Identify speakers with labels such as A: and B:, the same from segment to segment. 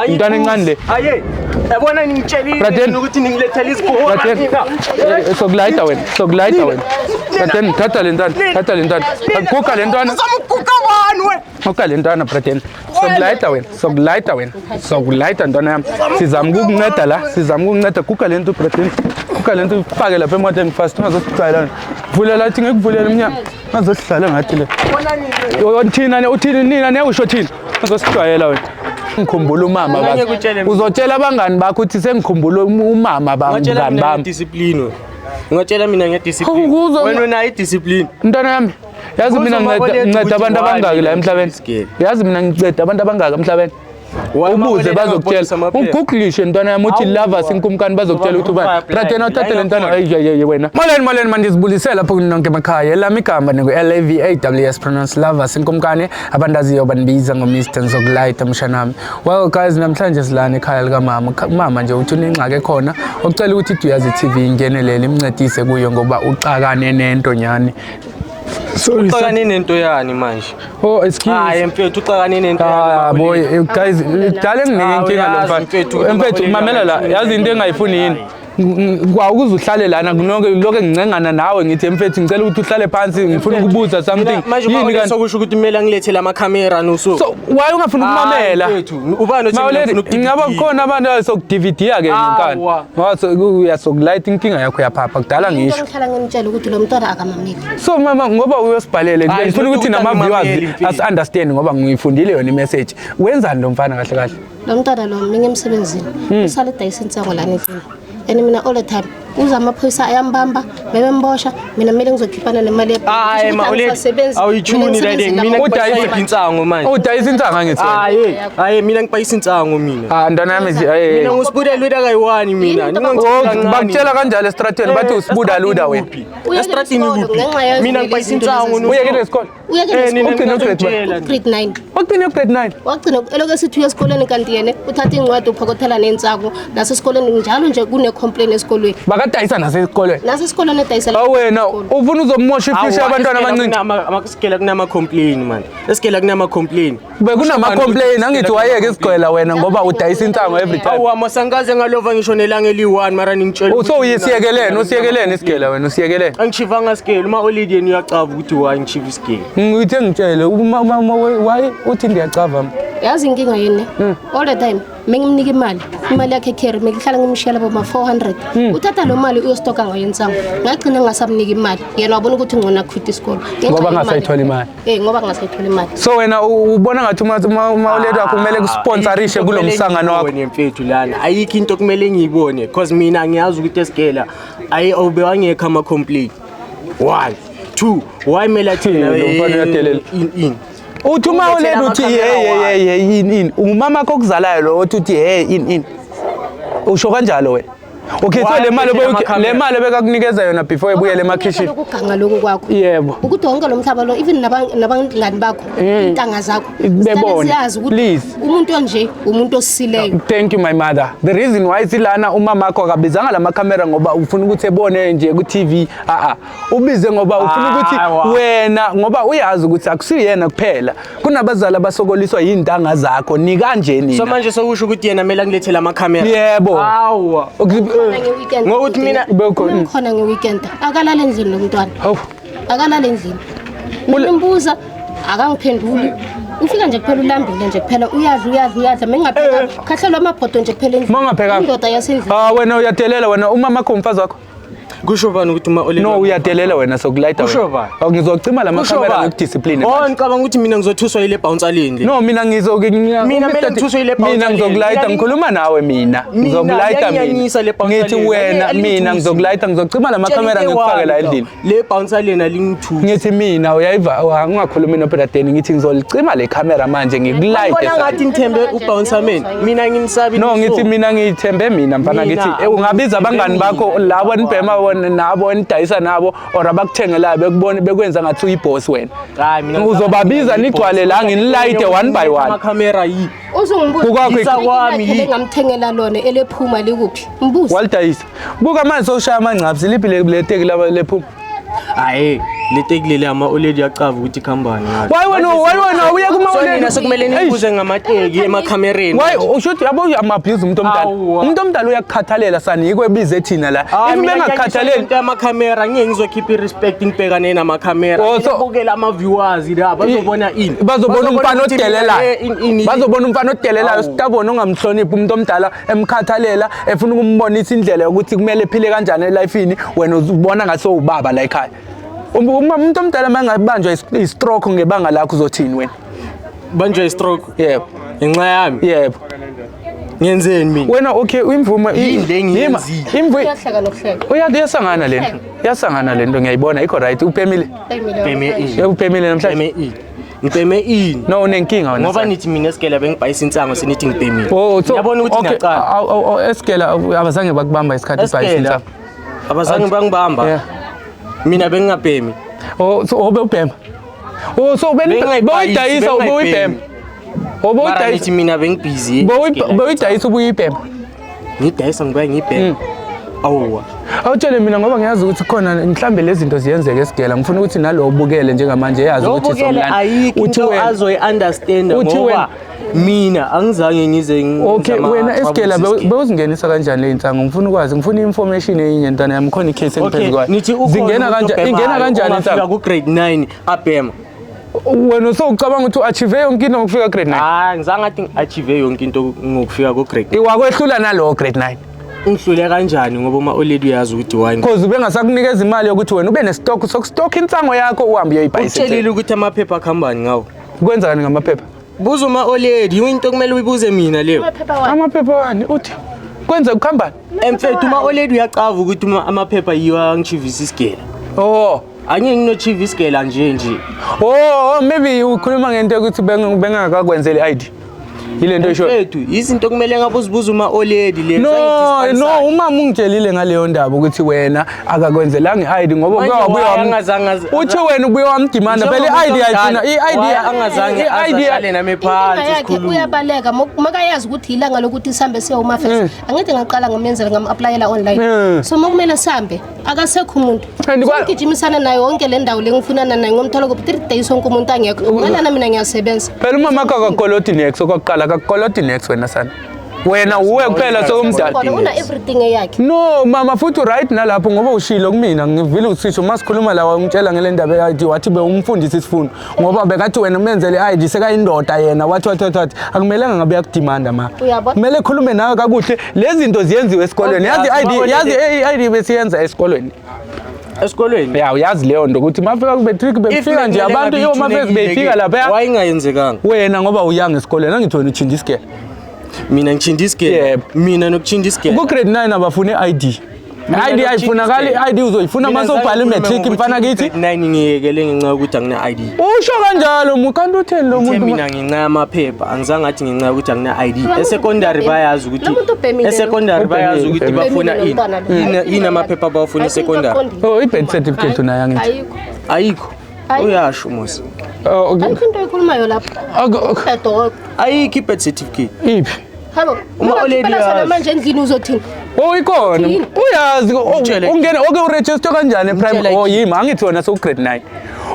A: Intwana encane le.
B: Aye. Yabona ningitshelile
A: Braden.
B: mina ukuthi ningilethela izibhola.
A: Braden. Sokulayita wena, sokulayita wena. Braden, thatha le ntwana, thatha le ntwana. Guga le ntwana.
B: Uzamuguga bani wena?
A: Guga le ntwana Braden. Sokulayita wena, sokulayita wena. Sokulayita ntwana yami. Sizama ukukunceda la, sizama ukukunceda. Guga le nto Braden. Guga le nto ufake lapha emotweni fast ungazosijwayela. Vulela athi ngikuvulela umnyango. Ungazosihlala ngathi le. Thina ne uthini nina ne usho thina. Ungazosijwayela wena. Ngikhumbula umama
B: Ngeke
A: baba.
B: ngikutshele mina.
A: Uzotshela abangani bakho ukuthi sengikhumbula umama
B: Ngatshela
A: bangani
B: mina
A: bami.
B: ngediscipline. wena. Ngatshela mina ngediscipline. Wena unayo idiscipline.
A: Mntwana yami, yazi mina
B: Kuzo
A: nginceda
B: maboledi
A: nginceda
B: ukuthi
A: abantu
B: why
A: abangaki la
B: mina
A: emhlabeni.
B: ngiyisigele.
A: Yazi mina nginceda abantu abangaki emhlabeni.
B: Why
A: Ubuze
B: maboledi
A: bazokutshela.
B: angabonisa amaphepha?
A: Ugooglishe ntwana yami uthi
B: Awu,
A: lovers inkumkani bazokutshela ukuthi ubani.
B: Fire
A: Braden awuthathe le ntwana.
B: blind.
A: Ayi ayi wena. Molweni molweni mandizibulisele lapho kunonke emakhaya. Elami igama ningu L A V A W S pronounce lovers inkumkani abandaziyo bandibiza ngo Mr Nzokulayita mshanami. Well guys namhlanje silana ekhaya likamama. Umama nje uthi unengxaki ekhona. Ocela ukuthi iDuyazi TV ingenelele imncedise kuyo ngoba uxakane nento nyani. Sorry. Sir.
B: Uxakane nento yani manje.
A: Oh excuse.
B: Hayi mfethu uxakane nento
A: Ah
B: yani.
A: boy, guys, dala enginike
B: Ah,
A: inkinga lo
B: uyazi
A: mfana.
B: mfethu ukuthi
A: Mfethu
B: umaboleki
A: mamela la,
B: akayifuni
A: yazi into engayifuni yini? Kwa ukuze uhlale lana kunonke lokho engincengana nawe ngithi mfethu ngicela ukuthi uhlale phansi ngifuna ukubuza something.
B: Manje
A: Yini
B: uma
A: kanti?
B: sokusho ukuthi kumele angilethele amakhamera nosuku.
A: So why ungafuni ukumamela?
B: Hayi, mfethu, ubani othi mina
A: Mawuledi,
B: ngifuna uku-DVD?
A: ngaba kukhona abantu abasoku-DVD ke ngenkani.
B: Awa.
A: Ngoba uyasokulayita inkinga yakho uyaphapha kudala
C: Into
A: ngisho.
C: engihlala ngimtshela ukuthi lo mntwana akamameli.
A: So mama ngoba uyosibhalele
B: Hayi,
A: ngifuna ukuthi
B: ukuthi
A: nama-viewers
B: angimameli, mfethu.
A: asi-understand ngoba ngiyifundile yona i-message. Wenzani lo mfana kahle kahle?
C: Lo mntwana lo mina emsebenzini usale edayisa insango lana endlini. And mina all the time uza amaphoyisa ayambamba bebembosha mina kumele ngizokhiphana nemali
B: Hayi
C: yebhenki.
B: ma
C: Kusho ukuthi
B: uledi
C: angisasebenzi,
B: awuyithuni
C: mina
B: la
C: ngisebenza
B: mina
C: lapho.
B: ngipayisa insango manje.
A: Udayisa insango angithi wena?
B: Hayi, hayi mina ngipayisa insango mina.
A: Ah ntwana yami
B: Mina ngusibuda luda kayi-one mina.
C: Yini into
B: Ningangitsheli
A: Oh,
B: kancane.
A: bakutshela kanjalo esitratweni bathi usibuda luda wena.
C: Uyekele
B: Estratini
C: isikolo
B: kuphi?
C: ngenxa yazo
B: Mina
C: lezi
B: ngipayisa
C: zinto
B: insango
C: lezi.
A: Uyekele isikole?
C: Uyekele
B: Eh, nina
C: isikolo.
A: Ugcine ugrade one.
B: ningangitshela.
C: Grade 9.
A: Wagcina ugrade 9.
C: Wagcina elokhu esithi uya esikolweni kanti yena uthatha iy'ncwadi uphokothela nensangu nasesikolweni njalo nje kune-complain esikolweni
A: Bakadayisa nasesikolweni.
C: nasesikolweni edayisela
A: Awu wena ufuna uzomosha ifuture yabantwana abancinci.
B: Esigela kunama-complain man. Esigela kunama-complain.
A: Bekunama-complain angithi wayeke isigwela wena ngoba udayisa insango every time.
B: Awu masangaze ngalova ngisho nelanga eliyi-one mara ningitshela.
A: Oh, So uyisiyekeleni, usiyekeleni isigela wena usiyekeleni.
B: Angishivanga sigele uma olady yena uyacava ukuthi why ngishiva isigele.
A: Ngithe ngitshele uma uma why uthi ndiyacava.
C: Yazi inkinga yini? All the time mengimnika imali, imali yakhe carry mengihlala ngimshiyela boma 400. Uthatha lo mali uyostoka ngayo insango. Ngagcina ngingasamnika imali. Yena wabona ukuthi ngcono akhwithe isikolo. Ngenxa
A: Ngoba
C: yemali.
A: angasayitholi imali.
C: Eh ngoba ngasayitholi imali.
A: So wena ubona ngathi uma ulady wakho kumele kusponsorishe kulo msangano wakho.
B: Ngibone mfethu lana ayikho into kumele ngiyibone because mina ngiyazi ukuthi esigela ayi awubewangekho ama-complain. One, two, why kumele athi
A: Hmm,
B: yena,
A: lo mfana uyadelela.
B: in in.
A: Uthi uma
B: Ulethela
A: ulady uthi
B: amakhamera
A: hey hey
B: wayo.
A: hey hey in in. Umama wakho okuzalayo lo othi uthi hey in in. Usho kanjalo wena. Okay so
B: Why
A: le mali
B: ulethela amakhamera?
A: le mali bekakunikeza yona before ebuyele emakhishini.
C: Ukuganga lokhu kwakho.
A: Yebo.
C: Ukuthi wonke lo mhlaba lo even nabangani bakho, intanga zakho.
A: Bebone.
C: Sihlale siyazi ukuthi
A: Please.
C: umuntu onje umuntu osisileyo.
A: Thank you my mother. The reason why silana umama wakho akabizanga lamakhamera ngoba ufuna ukuthi ebone nje ku TV. A a. Ubize ngoba ufuna ukuthi
B: Hawa.
A: wena ngoba uyazi ukuthi akusiyena kuphela. Kunabazali abasokoliswa yintanga zakho nikanje nina.
B: So manje sokusho ukuthi yena kumele angilethele amakhamera.
A: Yebo.
B: Awa.
C: Nge-weekend.
B: Ngokuthi mina-
A: Bekhona.
C: Khona nge-weekend akalala endlini lo mntwana.
A: Hawu.
C: Akalala endlini. Mina ngimbuza akangiphenduli. Ufika nje kuphela ulambile nje kuphela uyadla uyadla uyadla mengapheka khahlelwa amabhodo nje kuphela endlini.
A: Mangaphekanga.
C: Indoda yasendlini.
A: Ah wena uyadelela wena umama wakho umfazi wakho.
B: Kusho bani ukuthi uma olady
A: No
B: wami-
A: uyadelela wena sokulayita
B: Kusho
A: wena.
B: bani?
A: Oh, ngizocima
B: Kusho
A: lamakhamera
B: bani?
A: ngikudiscipline.
B: Oh
A: manje.
B: ngicabanga ukuthi mina ngizothuswa yile bouncer leni le.
A: No mina ngizo
B: Mina kumele ngithuswe yile bouncer
A: Mina
B: leli.
A: ngizokulayita
B: Mina
A: ngikhuluma nawe mina.
B: Mina,
A: Ngizokulayita mina.
B: liyangiyanyisa le bouncer
A: Ngithi
B: leli.
A: wena
B: Alingithusi.
A: mina ngizokulayita ngizocima lamakhamera
B: Tshela into
A: ngikufake la
B: eyi-one,
A: endlini.
B: Le bouncer lena lingithusi.
A: Ngithi mina uyayiva ungakhulumi noBradeni ngithi ngizolicima le camera manje ngikulayite.
B: Ngibona ngathi ngithembe ubouncer man. Mina ngimsabi.
A: No ngithi mina ngiyithembe mina mfana
B: Mina,
A: ngithi ungabiza abangani bakho labo nibhema wona nabo enidayisa nabo or abakuthengelayo bekubone bekwenza ngathi uyiboss wena.
B: Hayi mina
A: Uzobabiza nigcwale la nginilayite one by one.
B: Amakhamera yi.
C: Uzongibuza
A: Kukwakho
B: Yisa kwami yi.
C: engamthengela lona elephuma likuphi? Mbuze.
A: Walidayisa. Buka manje sowushaya amangcapsi liphi le teki laba lephuma.
B: Hayi. Le teki leli ama-oledi yacava ukuthi ikhambani ngalo.
A: Why wena, why wena uye kuma
B: So
A: oledi?
B: nina sekumele nibuze ngamateki emakhamereni.
A: Why ushuthi yabo uyam-abuse umuntu omdala.
B: Awu.
A: Umuntu omdala uyakukhathalela sani, yiko ebize thina la.
B: Hayi,
A: If
B: mina
A: bengakukhathaleli
B: into yamakhamera, ngeke ngizokhipha i-respect ngibhekane namakhamera.
A: Oh, so-
B: Ngibukele ama-viewers la, bazobona ini?
A: Bazobona umfana
B: ukuthi mina,
A: odelelayo.
B: eh,
A: Bazobona umfana odelelayo.
B: Awu.
A: Sitabona ongamhloniphi umuntu omdala, emkhathalela, efuna ukumbonisa indlela yokuthi kumele ephile kanjani elifini. Wena uzubona ngathi ubaba la ekhaya. Uma umuntu omdala mangabanjwa i-stroke ngebanga lakho, uzothini wena?
B: Banjwe i-stroke?
A: Yebo.
B: Ngenxa yami?
A: Yebo.
B: Ngenzeni mina?
A: Wena, okay, imvumo
B: Yini le engiyenzile?
A: Imvumo
C: Uyahleka nokuhleka.
A: Uyasangana lento, iyasangana lento, ngiyayibona, ikho right, upemile.
B: Ngibheme ini?
A: Yebo, upemile namhlanje.
B: Ngibheme ini? Ngibheme ini?
A: No, unenkinga wena,
B: Ngoba
A: son.
B: nithi mina esigela bengibhayisa insango, senithi ngibhemile.
A: Oh, so
B: Ngiyabona ukuthi
A: okay,
B: ngiyaqala.
A: awu, awu, awu, esigela abazange bakubamba isikhathi ubhayisa
B: Esigela
A: insangu?
B: abazange bangibamba. Mina bengingabhemi.
A: Oh, so obe ubhema. Oh, so
B: Bengingayibhayisi,
A: bewuyidayisa,
B: bengingayibhemi.
A: ubuyibhema. Oh,
B: Mara
A: bewuyidayisa.
B: nithi mina bengibhizi.
A: Bewuyidayisa, ubuyibhema.
B: Ngidayisa, ngibuya ngibhema. Awuwa.
A: Awutshele mina, ngoba ngiyazi ukuthi khona mhlambe lezi zinto ziyenzeka esigela. Ngifuna ukuthi nalo ubukele njengamanje yazi ukuthi
B: Lobukele
A: somlando.
B: ayikho
A: Uthi
B: into
A: wena
B: azoyi-understanda
A: Uthi
B: ngoba
A: wena-
B: mina angizange ngize
A: Okay,
B: ngizama
A: wena esigela
B: troubles.
A: bewuzingenisa kanjani le insango? Ngifuna ukwazi, ngifuna i-information eyinye, ntwana yami, khona i-case
B: Okay,
A: engiphezu kwayo.
B: nithi ukhona
A: Zingena
B: umuntu
A: kanjani? Ingena
B: obhemayo
A: kanjani
B: ongafika
A: insango?
B: ku-grade 9 abhema?
A: Wena usowucabanga ukuthi u-achieve yonke into ngokufika grade 9?
B: Hayi, ngizange ngathi ngi-achieve yonke into ngokufika ku-grade.
A: Iwakwehlula nalowo grade 9?
B: Ngihlule kanjani, ngoba uma-oledi uyazi ukuthi why?
A: Because ubengasakunikeza imali yokuthi wena ube nestock sokustock insango yakho, uhambe uyoyibhayisa.
B: Utshelile ukuthi amaphepha akuhambani ngawo?
A: Kwenzakani ngamaphepha?
B: Buza uma-oledi, into okumele uyibuze mina leyo.
C: Amaphepha wani?
A: Amaphepha wani? Uthi kwenza kuhambani?
B: Emfethu, uma-oledi uyacava ukuthi amaphepha yiwo angishivisa isigela.
A: Oh.
B: Angeke nginochiva isigela nje nje.
A: Oh, maybe ukhuluma ngento yokuthi bengakakwenzeli i-ID, yile nto esho.
B: Mfethu, izinto okumele ngabe uzibuza uma-oledi le.
A: No, umama ungitshelile ngaleyo ndaba ukuthi wena akakwenzelanga i-ID ngoba
B: Manje
A: uke wabuye
B: why
A: uthi wena ubuye wamdimanda phela i-ID ayifuna i-ID.
B: Angazange
A: I-ID
B: azahlale nami
C: Inkinga
B: phansi
C: yakhe,
B: sikhulume.
C: uyabaleka. Makayazi ukuthi ilanga lokuthi sihambe siye home affairs, angithi ngaqala ngamenzela, ngam-applyela online. So makumele sihambe, akasekho umuntu.
A: And
C: So ngigijimisana naye yonke le ndawo le, ngifunana naye, ngomthola kuphi 3 days wonke umuntu angekho ngalana? Mina ngiyasebenza.
A: Phela umama akho akakoloti nex, okokuqala akakoloti nex wena sana, wena uwe kuphela sewumdala.
C: Khona una everything eyakhe.
A: No mama, futhi right nalapho, ngoba ushilo kumina, ngivile usisho uma sikhuluma la, wangitshela ngale ndaba ye-ID, wathi bewumfundisa isifundo ngoba bekathi wena umenzele i-ID, sekayindoda yena, wathi wathi wathi wathi akumelanga ngabe uyakudimanda ma.
C: Uyabona?
A: Kumele khulume nawe kakuhle, lezi zinto ziyenziwe esikolweni, yazi.
B: Obvious,
A: I-ID
B: ma
A: yazi, i-ID besiyenza esikolweni.
B: Esikolweni?
A: Ya, uyazi leyo nto ukuthi mafika ku-matric befika nje abantu i-home affairs beyifika lapha.
B: Why ingayenzekanga?
A: Wena ngoba uyanga esikolweni, angithi wena utshintsha isigele.
B: Mina ngitshintsha isigele?
A: Yebo.
B: Mina nokutshintsha isigele?
A: Ku-grade 9 abafune i-ID. I-ID ayifunakali, i-ID uzoyifuna uma sewubhala i-matric, mfana kithi.
B: 9 ngiyekele ngenxa yokuthi angina-ID.
A: Usho kanjalo mu, kanti utheni lo
B: Ngithe
A: muntu?
B: mina ngenxa yamaphepha, angizange ngathi ngenxa yokuthi angina-ID. Esecondary bayazi ukuthi
C: Lo muntu ubhemile lo.
B: esecondary bayazi ukuthi
A: Ubhemile.
B: bafuna ini. Ini amaphepha abawafuna esecondary?
A: Oh, i-birth certificate unayo, angithi?
C: Ayikho.
B: Ayikho.
C: Ayikho.
B: Uyasho mos.
A: Oh, okay.
C: Ayikho into oyikhulumayo lapho. Umbhedo.
B: Ayikho i-birth certificate.
A: Iphi?
C: Halo.
B: Uma already uyazi.
C: Manje endlini uzothini?
A: Oh, ikhona.
C: Yini?
A: Uyazi, oh,
B: Ngitshele.
A: ungene, okay, uregister kanjani eprime?
B: Ngitshele.
A: Oh, yimi angithi wena so grade 9.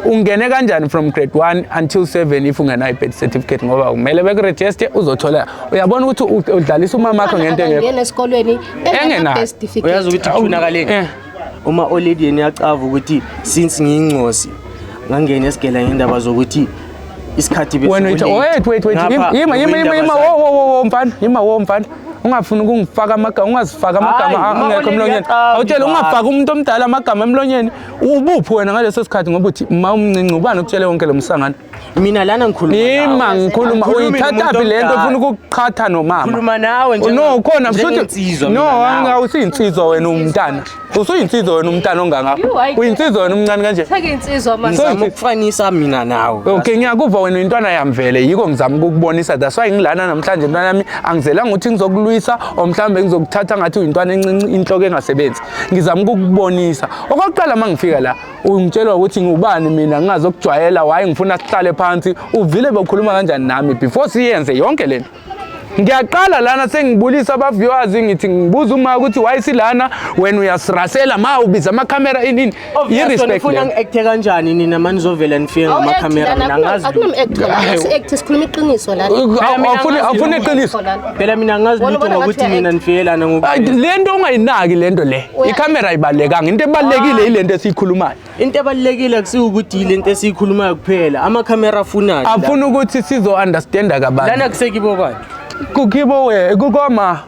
A: Ungene kanjani from grade 1 until 7 if ungenayo i-birth certificate? Ngoba kumele bekuregister, uzothola. Uyabona ukuthi udlalisa umama wakho ngento engekho.
C: Angena esikolweni
A: Engenayo.
C: birth certificate.
B: Uyazi ukuthi kufunakaleni?
A: Eh.
B: Uma oledi yena uyacava ukuthi since ngiyingcosi ngangena esigela ngendaba zokuthi isikhathi bese
A: Wena uthi
B: ku-late.
A: wait, wait, wait.
B: Ngapha
A: Yima, yima, yima, yima,
B: ngokuyindaba
A: wo wo wo wo mfana, yima wo mfana, ungafuni ukungifaka amagama, ungazifaka amagama
B: Hayi, uma
A: angekho
B: already
A: emlonyeni.
B: uyaqamba
A: Awutshele, ungafaki umuntu omdala amagama emlonyeni. Ubuphi wena ngaleso sikhathi? Ngoba uthi ma umncinci, ubani ukutshele wonke lo msangano?
B: Mina lana ngikhuluma
A: Yima
B: nawe.
A: ngikhuluma.
B: Angikhulumi
A: Uyithathaphi
B: nomuntu
A: le nto
B: omdala.
A: ufuna ukuqhatha nomama?
B: Khuluma nawe
A: No, khona futhi
B: njengensizwa
A: no.
B: mina nawe.
A: Awusiyinsizwa wena, umntana, usuyinsizwa wena, umntana ongangapha.
C: You, hayi.
A: Uyinsizwa wena, umncane kanje.
C: Sekuyinsizwa manje.
B: Ngizama ukufanisa mina nawe.
A: Okay, ngiyakuva, wena intwana yami vele, yiko ngizama ukukubonisa. That's why ngilana namhlanje, ntwana yami, angizelanga ukuthi ngizokulwisa or mhlawumbe ngizokuthatha ngathi uyintwana encinci, inhloko engasebenzi. Ngizama ukukubonisa. Okokuqala, uma ngifika la ungitshelwa ukuthi ngubani mina, ngingazokujwayela. Waye ngifuna sihlale phansi, uvile bewukhuluma kanjani nami before siyenze yonke lento? Ngiyaqala lana sengibulisa aba-viewers, ngithi ngibuza uma ukuthi why silana, wena uyasirasela, ma ubiza amakhamera ini ini. I-respect
B: Ufuna
A: leyo.
B: ngi-acte kanjani nina manizovela nifike ngamakhamera? Mina angazi lutho.
C: Akunom-act lana, si-act, sikhuluma iqiniso lana.
B: Mina
A: Awufuni
B: angazi
A: iqiniso?
B: Phela mina angazi
C: Wena
B: lutho
C: ubona
B: ngokuthi
C: ngathi
B: nina
C: uya-act.
B: nifike lana
A: Ay, le nto ungayinaki, le nto le, ikhamera ayibalulekanga, into ebalulekile yile nto esiyikhulumayo.
B: Into ebalulekile akusiwukuthi yile nto esiyikhulumayo kuphela, amakhamera afunani la?
A: Afuna ukuthi sizo-understanda kabanzi.
B: Lana kusekibo bani?
A: Kukibo we kukoma.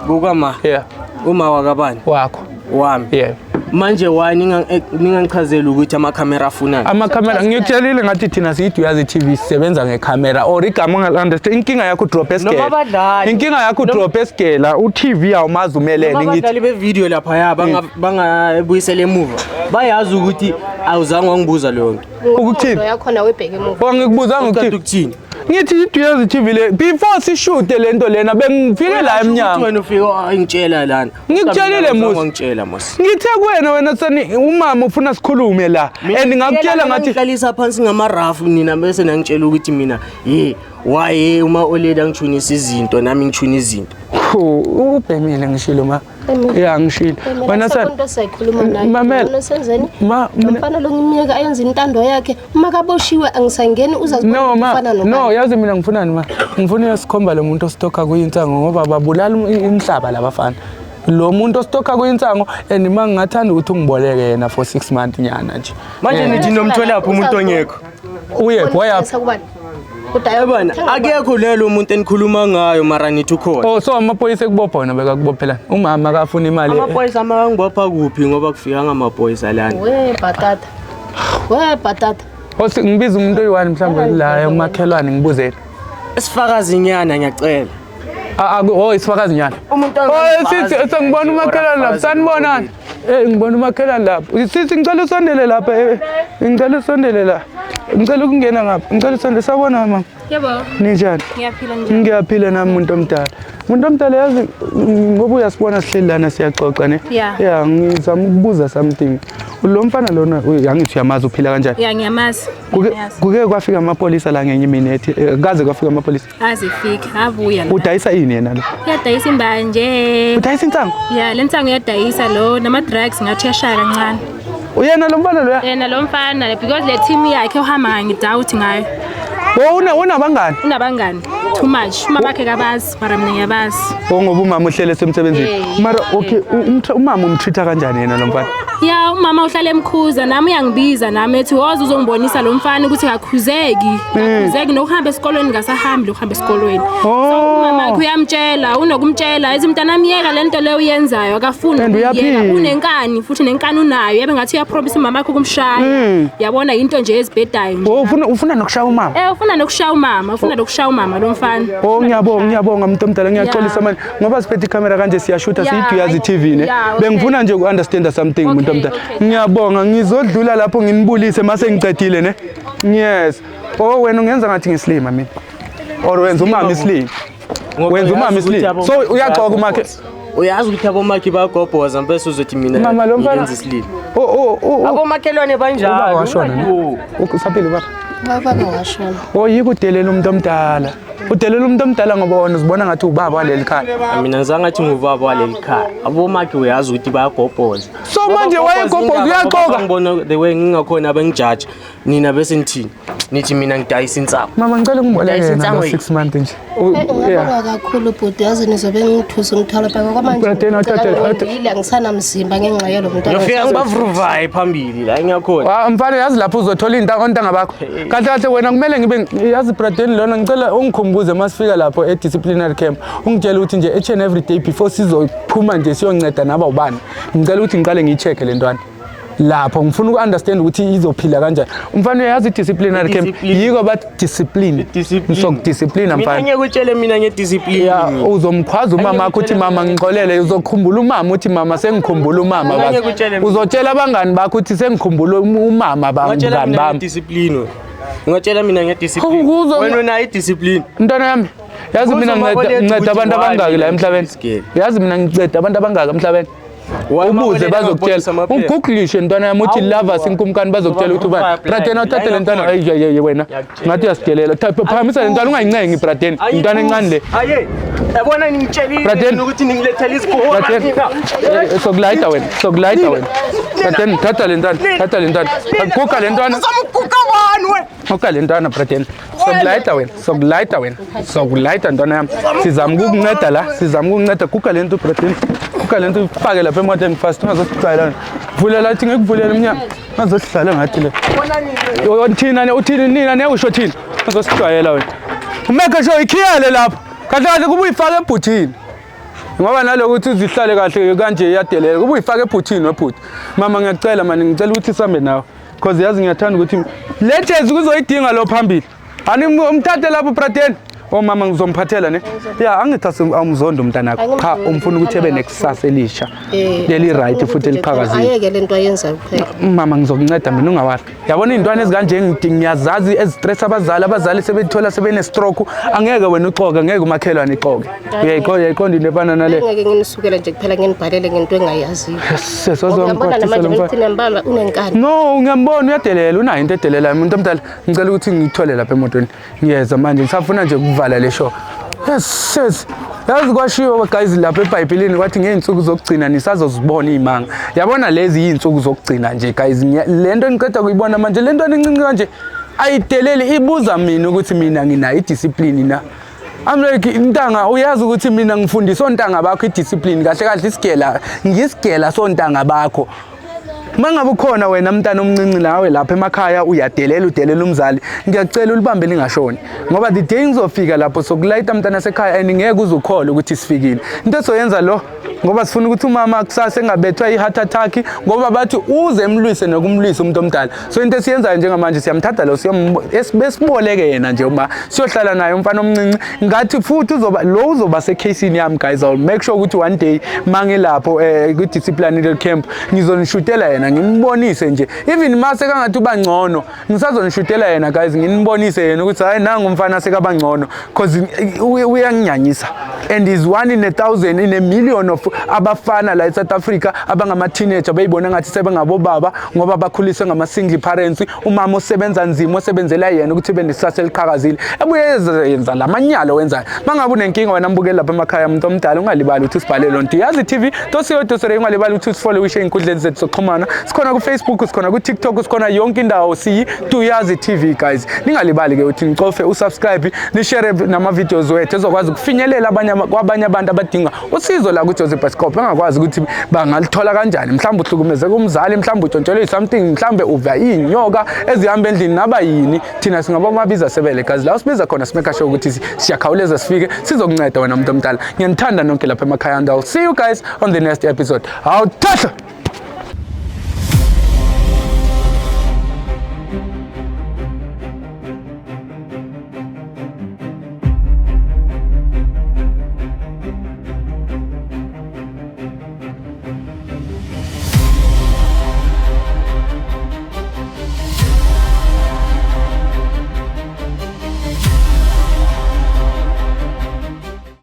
B: Kukama?
A: Yeah.
B: Uma wakabani?
A: Wakho.
B: Wami?
A: Yeah.
B: Manje why ningangichazeli ukuthi amakhamera afunani?
A: Amakhamera, ngikutshelile ngathi thina siyiduyazi TV, sisebenza ngekhamera or igama unga-understand. Inkinga yakho udrop
B: Noma
A: esigela.
B: abadlali.
A: Inkinga yakho udrop esigela, u-TV awumazi umelene.
B: Noma
A: Ngithi
B: abadlali bevidiyo laphaya bangabuyisela emuva, bayazi ukuthi awuzange wangibuza leyo nto.
A: Ukuthini?
C: Ingqondo yakhona webheke emuva.
A: Oh, ngikubuzanga
B: Uqeda
A: ukuthini?
B: ukuthini?
A: Ngithi iduyazi TV le, before sishute le nto lena, bengifike la emnyango.
B: Wena ufike wangitshela lana.
A: Ngikutshelile, Musi.
B: Wangitshela mos.
A: Ngithe kuwena, wena sani, umama ufuna sikhulume la, and ngakutshela ngathi
B: ngihlalisa phansi ngamarafu nina, bese nangitshela ukuthi mina ye why uma oledi angithunisa izinto, nami ngithuna izinto.
A: Hu, ubhemile, ngishilo ma.
C: Ubhemile.
A: Ya, ngishilo wena sani.
C: Into esizayikhuluma naye.
A: Mamela.
C: Wena senzeni?
A: Ma
C: Lo mfana lo ngimyeka ayenze intando yakhe. Uma kaboshiwe angisangeni, uzazibona
A: No
C: ukuthi
A: ma,
C: ufana nobani.
A: no, yazi mina ngifunani ma? Ngifuna uyosikhomba lo muntu ostokha kuyinsango, ngoba babulala umhlaba labafana. Lo muntu ostokha kuyinsango, and ma ngingathanda ukuthi ungiboleke yena for 6 months nyana nje.
B: Manje nithi nomtholaphi umuntu ongekho?
A: Uyephi, wayaphi?
C: Kubani? Udayisa
B: Yabona, akekho lelo muntu enikhuluma ngayo, mara nithi ukhona.
A: Oh, so amaphoyisa ekubopha wena bekakubophelana. Umama akafuna imali.
B: Amaphoyisa amakangibopha kuphi, ngoba kufika ngamaphoyisa lana?
C: We batata. We batata.
A: Oh, ngibiza umuntu oyi-one mhlawumbe la umakhelwane, ngibuzele.
B: Isifakazi nyana, ngiyacela.
A: Ah, ah, oh, isifakazi nyana.
B: Umuntu
A: Oh, sithi sengibona umakhelwane lapha. Sanibonani. Ngibona umakhelwane lapha. Sithi ngicela usondele lapha. Ngicela usondele la. Ngicela ukungena ngapha. Ngicela usondele. Sawubona mama.
D: Yebo,
A: Ninjani?
D: ngiyaphila nje.
A: Ngiyaphila nami, muntu omdala. Muntu omdala, yazi ngoba uyasibona sihleli lana siyaxoxa ne.
D: Yeah.
A: Yeah, ngizama ukubuza something. Lo mfana lona angithi uyamazi, uphila kanjani?
D: Ya, ngiyamazi.
A: Kuke
D: Ngiyamazi.
A: kuke kwafika amapolisa la ngenye imini ethi kaze kwafika amapolisa.
D: Aze fike, abuya la.
A: Udayisa ini yena lo?
D: Uyadayisa imbanje.
A: Udayisa insangu?
D: Ya, le nsangu uyadayisa lo, nama drugs ngathi uyashaya kancane.
A: Uyena lo mfana loya?
D: Yena lo mfana, because le team yakhe uhamba ngidoubt ngayo.
A: Oh, unabangani?
D: Unabangani too much. Uma bakhe kabazi, mara mina ngiyabazi.
A: Oh, ngoba umama uhlele esemsebenzini. Mara okay, umama umtreat kanjani yena lo mfana?
D: Ya, umama uhlala emkhuza, nami uyangibiza nami ethi woza uzongibonisa lo mfana ukuthi akakhuzeki. Akakhuzeki nokuhamba esikolweni, ngasahambi lokuhamba esikolweni. So umama wakhe uyamtshela, unokumtshela ethi mntanami yeka le nto leyo uyenzayo, akafuni
A: And
D: ukuyeka.
A: uyaphila.
D: Unenkani futhi, nenkani unayo. Yabe ngathi uyapromise umama wakhe ukumshaya. Yabona into nje ezibhedayo nje.
A: Oh, ufuna nokushaya umama.
D: Ufuna nokushaya umama, ufuna nokushaya umama lo mfana.
A: Oh, ngiyabonga, ngiyabonga muntu omdala, ngiyaxolisa
D: Yeah.
A: manje ngoba siphethe ikhamera kanje siyashutha, siyiduyazi TV ne.
D: Yeah, okay.
A: Bengifuna nje uku-understanda something, muntu omdala.
D: Okay.
A: Ngiyabonga, ngizodlula lapho nginibulise mase ngicedile ne. Yes. Oh, wena ungenza ngathi ngisilima mina. Or wenza umama isilima. Wenza umama isilima. So uyaxoka umakhe.
B: Uyazi ukuthi abomakhi bayagobhoza, bese uzothi mina
A: Mama, lo mfana
B: ngiyenza isilima.
A: Oh.
B: Abomakhelwane banjalo.
A: Ubaba washona ne?
B: Oh.
A: Usaphila ubaba?
C: Baba washona.
A: Oh, yiko udelela umuntu omdala. Udelela umuntu omdala ngoba wena uzibona ngathi ubaba waleli khaya.
B: Mina ngizange ngathi ngubaba waleli khaya. Abomakhi uyazi ukuthi bayagobhoza.
A: So manje wayegobhoza, uyaxoka.
B: Ngibona the way ngingakhona bengijaja nina, bese nithini? Nithi mina ngidayisa insangu.
A: Mama, ngicela ungiboleke
B: Udayisa
A: yena lo
B: insangu yini?
A: 6 months nje. Yeah.
C: Ngiyabonga kakhulu bhuti, yazi nizobe ngithusa umthwalo bhaka kwamanje.
A: Bradeni,
C: Ngile angisanamzimba ngenxa yalo mntwana.
B: Ngiyofika ngibavruvaye phambili la ngiyakhona.
A: Ah, mfana, yazi lapho uzothola into ontanga bakho. Kahle kahle wena kumele ngibe yazi Bradeni lona, ngicela ungikhumbuze masifika lapho e disciplinary camp. Ungitshela ukuthi nje each and every day before sizophuma nje siyonceda naba ubani. Ngicela ukuthi ngiqale ngiyicheck le ntwana. Lapho ngifuna uku-understand ukuthi izophila kanjani. Umfana, uyazi i-disciplinary camp
B: I-discipline.
A: yiko bathi discipline.
B: Discipline.
A: Ngizokudisciplina
B: Mina
A: mfana.
B: ngeke utshele mina ngediscipline.
A: Ya, uzomkhwaza umama wakho uthi mama ngixolele, uzokhumbula umama uthi mama sengikhumbula umama
B: Ngeke
A: baba.
B: utshele mina.
A: Uzotshela abangani bakho uthi sengikhumbula umama
B: Ungatshela
A: bangani
B: mina
A: bami.
B: ngediscipline wena. Ungatshela mina ngediscipline. Wena unayo idiscipline.
A: Mntwana yami, yazi mina
B: Uzoma
A: nginceda
B: oletha
A: nginceda
B: ukuthi
A: abantu
B: why
A: abangaki la
B: mina
A: emhlabeni.
B: ngiyisigele.
A: Yazi mina nginceda abantu abangaki emhlabeni.
B: Why
A: Ubuze
B: ama-olele
A: bazokutshela.
B: angabhodisa amaphepha?
A: Ugooglishe ntwana yami uthi
B: Awu,
A: Lovers inkumkani bazokutshela ukuthi ubani.
B: Ngoba
A: Bradeni awuthathe le ntwana.
B: la
A: Ayi ayi wena.
B: Ngiyakutshela.
A: Ngathi uyasidelela. Phakamisa le ntwana ungayincengi bradeni. Intwana encane le.
B: Aye, yabona ningitshelile
A: Bradeni.
B: mina ukuthi ningilethele isigora
A: Bradeni.
B: mina.
A: Sokulayita wena. Sokulayita wena. Bradeni thatha le ntwana. Thatha le ntwana. Guga le ntwana.
B: Uzomuguga bani wena?
A: Guga le ntwana bradeni. Sokulayita wena. Sokulayita wena. Sokulayita ntwana yami. Sizama ukukunceda la. Sizama ukukunceda. Guga le nto bradeni. Guga le nto ifake lapha emotweni fast ungazosijwayela. Vula la thi ngikuvulela umnyango. Ungazosidlala ngathi le. Thina uthini nina neyusho thina. Ungazosijwayela wena. Umeke sure ikhiyele lapho. Kahle kahle kuba uyifake ebhuthini. Ngoba nalokuthi uzihlale kahle kanje iyadelela. Kuba uyifake ebhuthini webhuti. Mama ngiyacela mani ngicela ukuthi sihambe nawe. Cause yazi ngiyathanda ukuthi le jezi kuzoyidinga lo phambili. Ani umthathe lapho bradeni. Oh mama ngizomphathela ne. Ya angithi awumzondi umntanakho. Cha umfuna ukuthi ebe nekusasa elisha. Leli right futhi eliqhakazile.
C: Ayeke le nto ayenzayo kuphela.
A: Mama ngizokunceda mina ungawari. Yabona iy'ntwana ezikanje ngiyazazi ezistress abazali abazali sebethola sebene-stroke angeke wena uxoke angeke umakhelwane ixoke. Uyayiqonda into efana nale.
C: Ngeke nginisukele nje kuphela nginibhalele ngento engayaziyo. Ngiyambona namanje
A: Sesozongiphathisa
C: ngithina mbamba unenkani.
A: No, ngiyambona uyadelela unayo into edelelayo umuntu omdala. Ngicela ukuthi ngithole lapha emotweni. Ngiyeza manje ngisafuna nje ukuvala le show. Yes, yes. Yazi kwashiwo guys lapha eBhayibhelini kwathi ngey'nsuku zokugcina nisazozibona iy'manga. Yabona lezi iy'nsuku zokugcina nje guys. Le nto engiqeda kuyibona manje le nto encinci kanje ayideleli ibuza mina ukuthi mina nginayo idiscipline na. I'm like ntanga uyazi ukuthi mina ngifundisa ontanga bakho idiscipline kahle kahle isigela ngisigela sontanga bakho. Mangabe ukhona wena mntana omncinci nawe lapha emakhaya uyadelela udelela umzali ngiyacela ulibambe lingashoni ngoba the day ngizofika lapho sokulayita mntana sekhaya and ngeke uzukholwe ukuthi sifikile. Into esoyenza lo ngoba sifuna ukuthi umama kusasa engabethwa i-heart attack ngoba bathi uze emlwise nokumlwisa umuntu omdala. So into esiyenzayo njengamanje siyamthatha lo siyambesiboleke yena nje uma siyohlala naye umfana omncinci ngathi futhi uzoba lo uzoba sekheyisini yami guys. I'll make sure ukuthi one day mangilapho kwi-disciplinary camp ngizonishutela yena ngimbonise nje even mase kangathi uba ngcono ngisazonishutela yena guys nginibonise yena ukuthi hayi nangu umfana sekaba ngcono cause uyanginyanyisa and is one in a thousand in a million of abafana la eSouth Africa abangama-teenager beyibona ngathi sebengabobaba ngoba bakhuliswe ngama-single parents umama osebenza nzima osebenzela yena ukuthi benesasa eliqhakazile ebuye yenza lamanyalo wenzayo. Mangabe unenkinga wena mbukeli lapha emakhaya umuntu omdala ungalibali ukuthi usibhalele on Duyazi TV dosiyo dosere ungalibali ukuthi usifollowishe ey'nkundleni zethu zokuxhumana. Sikhona ku-Facebook, sikhona ku-TikTok, sikhona yonke indawo siyi Duyazi TV guys. Ningalibali ke ukuthi nicofe usubscribe nishare nama-videos wethu ezokwazi ukufinyelela kwabanye abantu abadinga usizo la ku-Joseph Bioscope bangakwazi ukuthi bangalithola kanjani. Mhlawumbe uhlukumezeke umzali, mhlawumbe utshontshelwe something, mhlawumbe uva iy'nyoka ezihamba endlini naba yini. Thina singabomabiza sebele guys, la usibiza khona simeka sure ukuthi siyakhawuleza sifike sizokunceda wena muntu omdala. Ngiyanithanda nonke lapha emakhaya and I'll see you guys on the next episode. Awuthahla.